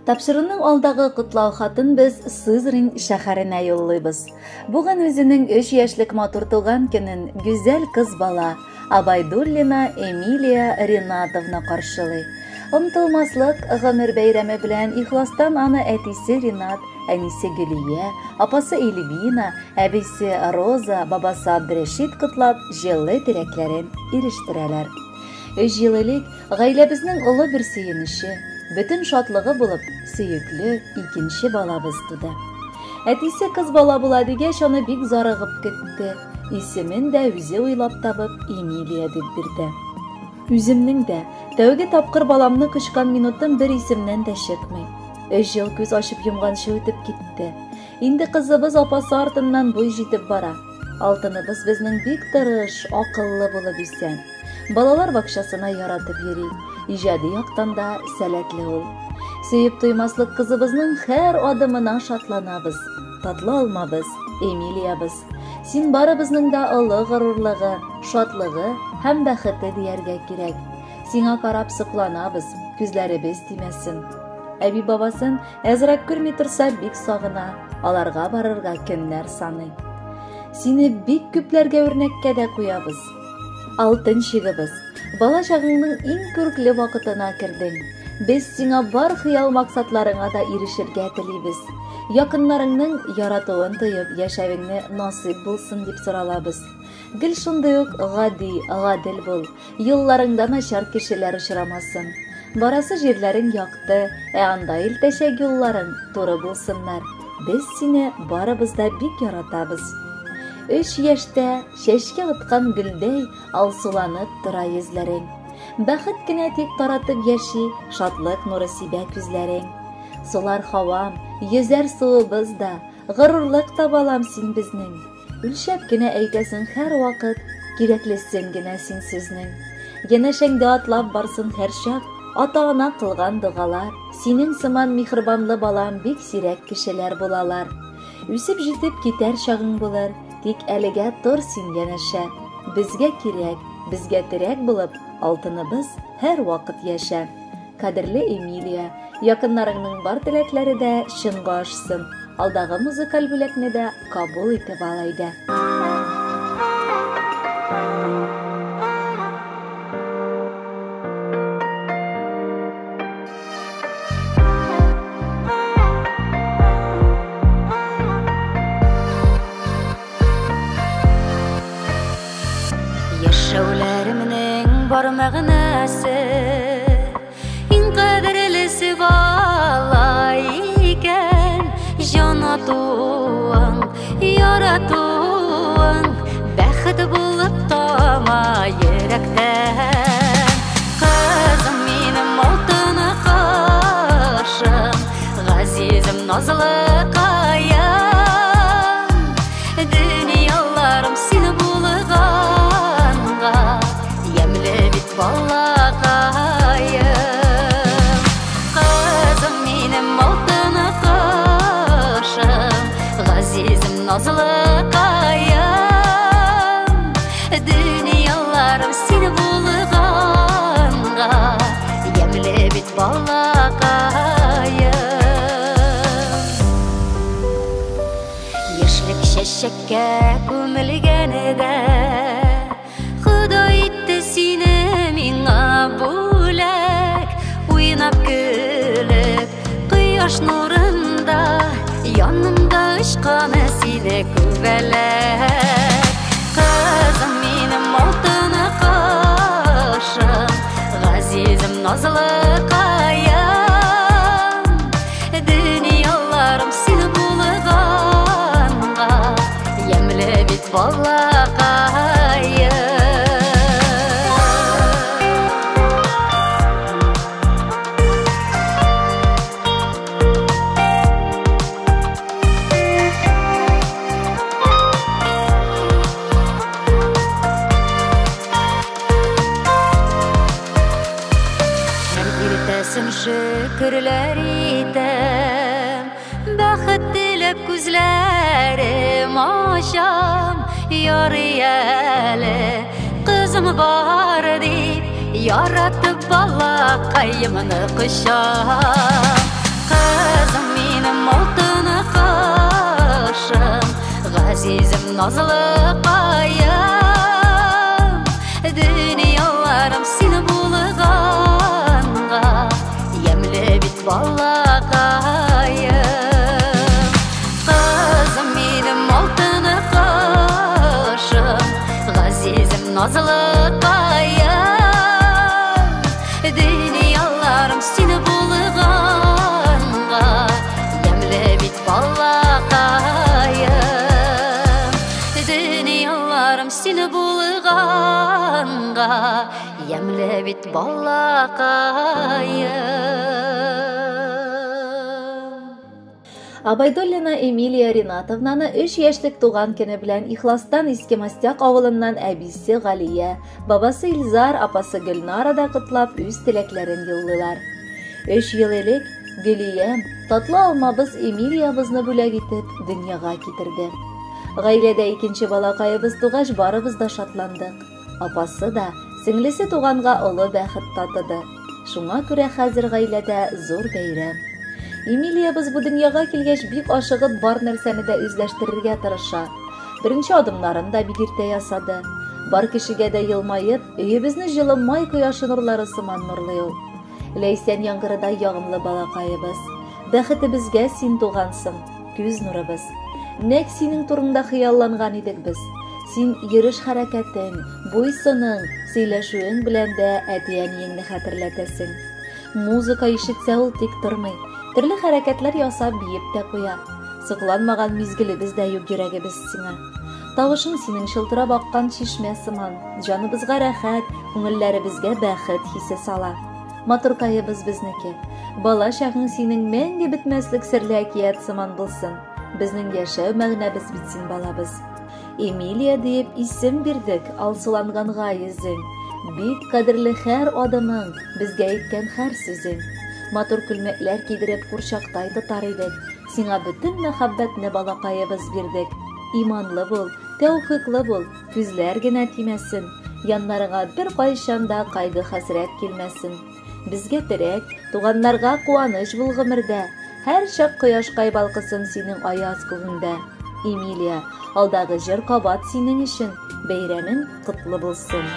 Тапшыруның алдагы котлау хатын без Сызрань шәһәренә юллыйбыз. Бүген үзенең 3 яшьлек матур туган көнен гүзәл кыз бала Абайдуллина Эмилия Ринатовна каршылый. Онытылмаслык гомер бәйрәме белән ихластан аны әтисе Ринат, әнисе Гөлия, апасы Эльвина, әбисе Роза, бабасы Абдрәшит котлап, җылы теләкләрен ирештерәләр. Өч ел элек гаиләбезнең олы бер сөенече, бөтен шатлыгы булып, сөекле икенче балабыз туды. Әтисе кыз бала була дигәч, аны бик зарыгып көтте. Исемен дә үзе уйлап табып, Эмилия дип бирде. Үземнең дә тәүге тапкыр баламны кочкан минутым бер исемнән дә чыкмый. Өч ел күз ачып йомганчы үтеп китте. Инде кызыбыз апасы артыннан буй җитеп бара. Алтыныбыз безнең бик тырыш, акыллы булып үсә. Балалар бакчасына яратып йөри. Иҗади яктан да сәләтле ул. Сөеп туймаслык кызыбызның һәр адымына шатланабыз. Татлы алмабыз, Эмилиябыз. Син барыбызның да олы горурлыгы, шатлыгы һәм бәхете дияргә кирәк. Сиңа карап сокланабыз, күзләребез тимәсен. Әби бабасын әзрәк күрми торса бик сагына, аларга барырга көннәр саный. Сине бик күпләргә үрнәккә дә куябыз. Алтын чигыбыз, бала чагыңның иң күркле вакытына кердең. Без сиңа бар хыял максатларыңа да ирешергә телибез. Якыннарыңның яратуын тоеп яшәвеңне насыйп булсын дип соралабыз. Гел шундый ук гади, гадел бул. Юлларыңда начар кешеләр очрамасын. Барасы җирләрең якты, ә анда илтәчәк юлларың туры булсыннар. Без сине барыбыз да бик яратабыз. Өч яшьтә чәчкә аткан гөлдәй алсуланып тора йөзләрең. Бәхет кенә тик таратып яши, шатлык нуры сибә күзләрең. Сулар һавам, йөзәр суыбыз да, горурлык та балам син безнең. Үлчәп кенә әйтәсең һәрвакыт, кирәклесен генә син сүзнең. Янәшәңдә атлап барсын һәрчак, ата-ана кылган догалар. Синең сыман миһербанлы балам бик сирәк кешеләр булалар. Үсеп җитеп китәр чагың булыр, тик әлегә тор син янәшә. Безгә кирәк, безгә терәк булып, алтыныбыз һәрвакыт яшә. Кадерле Эмилия, якыннарыңның бар теләкләре дә чынга ашсын. Алдагы музыкаль бүләкне дә кабул итеп ал әйдә. Яшәүләремнең бар мәгънәсе, иң кадерлесе бала икән. Җан атуың, яратуың, бәхет булып тама йөрәктән. Кызым минем алтын кашым, газизем назлы каям. Дөньяларым син булганга, ямьле бит балакаем. Кызым минем алтын кашым, газизем назлы каям. Дөньяларым син булганга, ямьле бит балакаем. Яшьлек чәчәккә күмелгәне дә, Ходай итте сине миңа бүләк. Уйнап көлеп, кояш нурында, янымда очкан сине күбәләк. Кызым минем алтын кашым, газизем назлы каям. Дөньяларым син булганга, ямьле бит балакаем. Һәр иртәсен шөкерләр итәм, бәхет теләп күзләрем ачам. Ярый әле кызым бар дип, яратып балакаемны кочам. Кызым минем алтын кашым, газизем назлыкаем. Дөньяларым син булганга, ямьле бит балакаем. Кызым минем алтын кашым, газизем назлыкаем. Дөньяларым син булганга, ямьле бит балакаем. Дөньяларым син булганга, ямьле бит балакаем. Абайдуллина Эмилия Ринатовнаны 3 яшьлек туган көне белән ихластан Иске Мостяк авылыннан әбисе Галия, бабасы Илзар, апасы Гөлнара да котлап үз теләкләрен юллыйлар. 3 ел элек Гөлиям татлы алмабыз Эмилиябызны бүләк итеп дөньяга китерде. Гаиләдә икенче балакаебыз тугач барыбыз да шатландык. Апасы да, сеңлесе туганга олы бәхет татыды. Шуңа күрә хәзер гаиләдә зур бәйрәм. Эмилиябыз бу дөньяга килгәч бик ашыгып бар нәрсәне дә үзләштерергә тырыша. Беренче адымнарын да бик иртә ясады. Бар кешегә дә елмаеп, өебезне җылы май кояшы нурлары сыман нурлый ул. Ләйсән яңгырыдай ягымлы балакаебыз. Бәхетебезгә син тугансың, күз нурыбыз. Нәк синең турыңда хыялланган идек без. Син йөреш хәрәкәтең, буй-сының, сөйләшүең белән дә әти-әниеңне хәтерләтәсең. Музыка ишетсә ул тик тормый. Төрле хәрәкәтләр ясап биеп тә куя. Сокланмаган мизгелебез дә юк йөрәгебез сиңа. Тавышың синең чылтырап аккан чишмә сыман, җаныбызга рәхәт, күңелләребезгә бәхет хисе сала. Матуркаебыз безнеке. Бала чагың синең мәңге бетмәслек серле әкият сыман булсын. Безнең яшәү мәгънәбез бит син, балабыз. Эмилия диеп исем бирдек, алсуланганга йөзең. Бик кадерле һәр адымың, безгә әйткән һәр сүзең. Матур күлмәкләр кидереп курчактай тотар идек. Сиңа бөтен мәхәббәтне балакаебыз бирдек. Иманлы бул, тәүфиклы бул, күзләр генә тимәсен. Яннарыңа бер кайчан да кайгы-хәсрәт килмәсен. Безгә терәк, туганнарга куаныч бул гомердә. Һәр чак кояшкай балкысын синең аяз күгеңдә. Эмилия, алдагы җыр кабат синең өчен, бәйрәмең котлы булсын.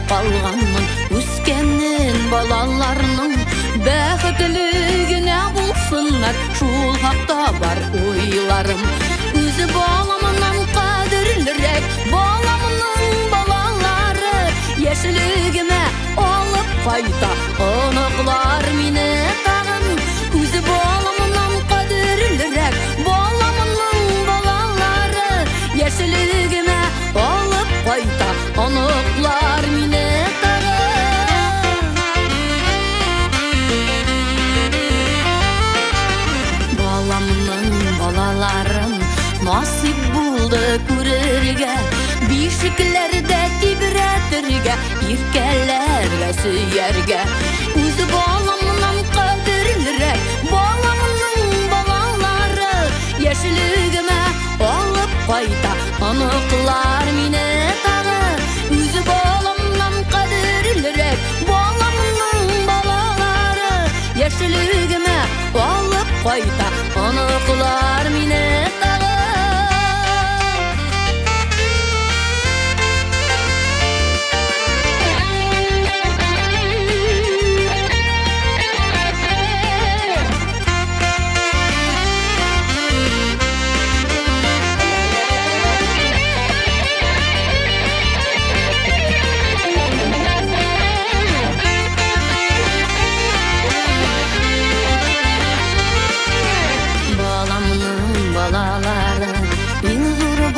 Калганмын үскәнен балаларның бәхетле генә булсыннар, шул хакта бар уйларым. Үзе баламыннан кадерлерәк баламның балалары, яшьлегемә алып кайта оныклар мине тагын. Үзе баламыннан кадерлерәк баламның балалары, яшьлегемә алып кайта оныклар мине тагын. Баламның балаларын насыйп булды күрергә, бишекләрдә тибрәтергә, иркәләргә, сөяргә. Үзе баламнан кадерлерәк баламның балалары, яшьлегемә алып кайта оныклар мине тагы. Үзе баламнан кадерлерәк баламның балалары, яшьлегемә алып кайта оныклар мине тагы.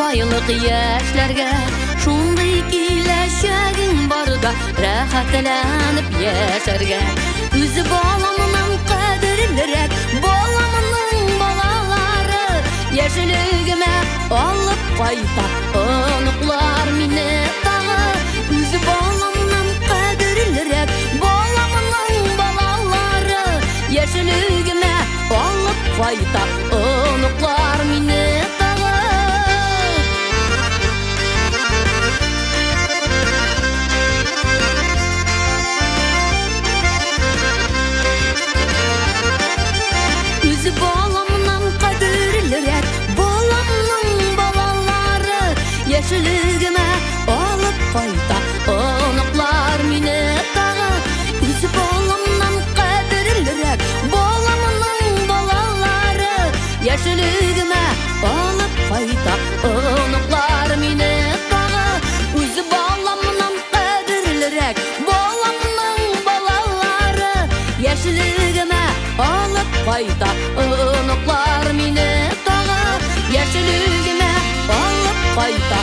Байлык яшьләргә шундый киләчәгең барда рәхәтләнеп яшәргә. Үзе баламнан кадерлерәк баламның балалары, алып кайта оныклар мине тагы. Үз баламнан кадерлерәк баламның балалары, яшьлегемә алып кайта оныклар мине тагы. Үз баламнан кадерлерәк баламның балалары, яшьлегемә алып кайта оныклар мине тагы. Үз баламнан кадерлерәк баламның балалары, яшьлегемә алып кайта оныклар мине тагы. Үз баламнан кадерлерәк баламның балалары, яшьлегемә алып кайта оныклар мине тагы. Яшьлегемә алып кайта